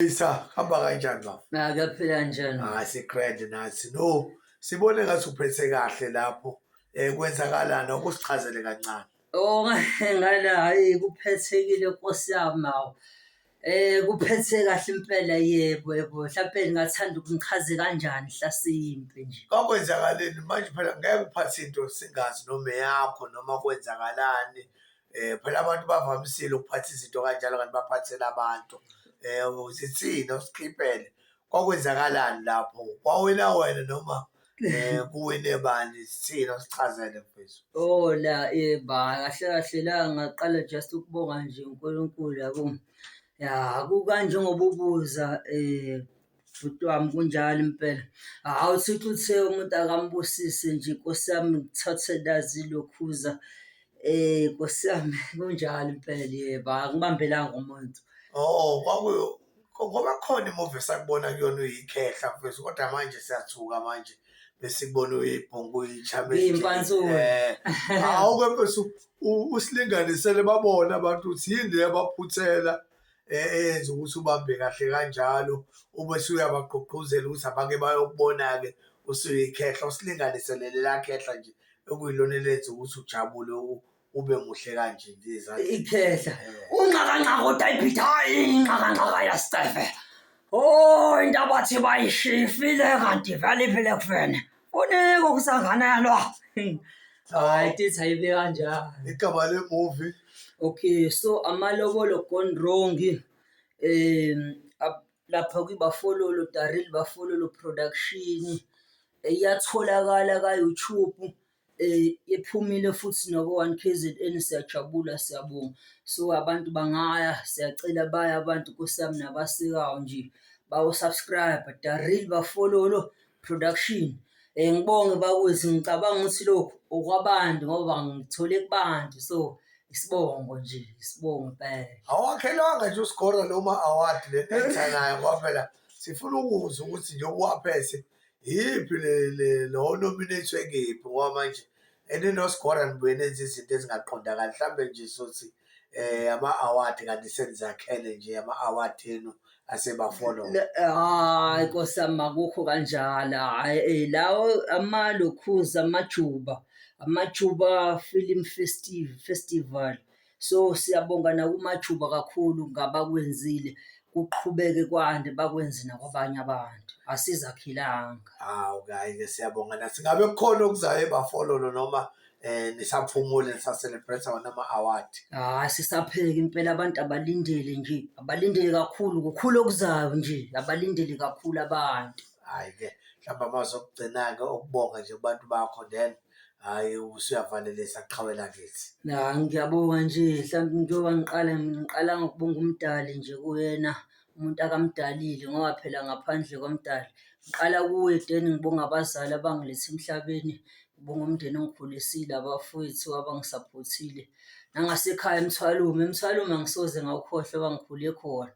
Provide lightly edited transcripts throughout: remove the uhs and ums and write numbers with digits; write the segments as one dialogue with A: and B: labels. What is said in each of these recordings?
A: Isa, hamba kanjani baba?
B: Na kuyaphila njani?
A: Hayi si-grand nathi. No, sibone ngathi uphethe kahle lapho. Kwenzakalani akusichazele kancane.
B: Oh ngala hayi kuphethekile Nkosi yami hawu. Kuphethe kahle impela yebo yebo. Mhlampe ngingathanda ukuthi ngichaze kanjani hlasimpe nje.
A: Kwakwenzakaleni manje phela ngeke uphathe into singazi noma eyakho noma kwenzakalani. Phela abantu bavamisile ukuphatha izinto kanjalo kanti baphathela abantu. Zithini usikhiphele, kwakwenzakalani lapho? Kwawina wena noma kuwine bani? Sithini usichazele mfethu.
B: Oh la yeba kahle kahle la ngaqala just ukubonga nje uNkulunkulu yabo. Ya kukanjengoba ubuza bhuti wami kunjalo impela. Hawu uThixo uthe umuntu akambusise nje Nkosi yami ngithathe nazi lokhuza. Nkosi yami kunjalo impela yebo, angibambelanga umuntu.
A: Oh, kwakuyo ngoba kukhona imuvi esakubona kuyona uyikhehla mfethu, kodwa manje siyathuka manje besikubona uyibhungu uyichame.
B: Uyimpantsula.
A: Hawu ke mfethu usilinganisele babona abantu ukuthi yini le yabaphuthela eyenza ukuthi ubambe kahle kanjalo ube usuyabagqugquzela ukuthi abake bayokubona-ke usuyikhehla usilinganisele lela khehla nje okuyilona elenza ukuthi ujabule ube muhle kanje nje ezandleni.
B: Ikhehla. Unxakanxaka udayibhitha hayi inxakanxaka yasicefe. Oh into abathi bayishifile kanti vele iphile kufene. Kuningi okusanganelwa. Hayi tithi ayibe kanjalo.
A: Igama le-movie.
B: Okay, so amalobolo gone wrong. Lapha kwiBafololo, Darryl Bafololo Production. Iyatholakala ka-YouTube. Iphumile futhi nako-One K_Z_N siyajabula siyabonga. So abantu bangaya, siyacela baye abantu Nkosi yami nabasekayo nje bayo-subscribe-a, Darryl Bafololo Production. Ngibonge bakwethu ngicabanga ukuthi lokhu okwabantu ngoba ngithole kubantu so isibongo nje, isibongo impela.
A: Awakhelwanga nje usigora noma award le nto ngoba phela sifuna ukuzwa ukuthi nje uwaphethe iyiphi lo nominate kephi ngoba manje and nosigora nibuye nenze izinto ezingaqondakali mhlambe nje sothi ama-award kanti senizakhele nje ama-award enu asebafololo.
B: Hhayi Nkosi yami akukho kanjalo, hhayi lawo amalokhuza amajuba, Amajuba Film Festival. So siyabonga nakuMajuba kakhulu ngabakwenzile, kuqhubeke kwande bakwenze nakwabanye abantu, asizakhelanga.
A: Hawu hhayi-ke siyabonga nathi. Ngabe kukhona okuzayo eBafololo noma nisaphumule nisa-celebrate-a wona ama-award?
B: Hhayi sisapheka impela abantu abalindele nje, abalindele kakhulu, kukhulu okuzayo nje, abalindele kakhulu abantu.
A: Hhayi-ke mhlawumbe amazwi okugcina-ke okubonga nje kubantu bakho then hhayi usuyavalelisa qhawe lakithi.
B: Ya ngiyabonga nje mhlawumbe njengoba ngiqala ngiqala ngokubonga uMdali nje kuyena umuntu akamdalile ngoba phela ngaphandle koMdali. Ngiqala kuye then ngibonge abazali abangiletha emhlabeni, ngibonge umndeni ongikhulisile, abafowethu abangisaphothile. Nangasekhaya eMthwalume, eMthwalume angisoze ngawukhohlwa ngoba ngikhule khona.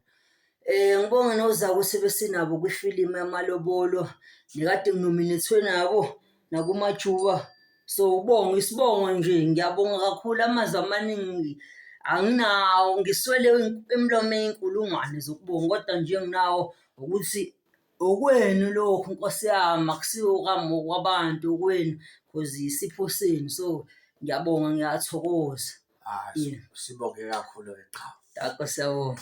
B: Ngibonge nozakwethu ebesinabo kwifilimu yamalobolo nekade nginominethwe nabo nakuMajuba. So ubonga isibongo nje ngiyabonga kakhulu amazwi amaningi anginawo ngiswele imilomo eyinkulungwane zokubonga kodwa nje enginawo ukuthi okwenu lokhu Nkosi yami akusiwo okwami okwabantu okwenu cause isipho senu. So ngiyabonga ngiyathokoza.
A: Hayi sibonge kakhulu-ke cha.
B: Danko siyabonga.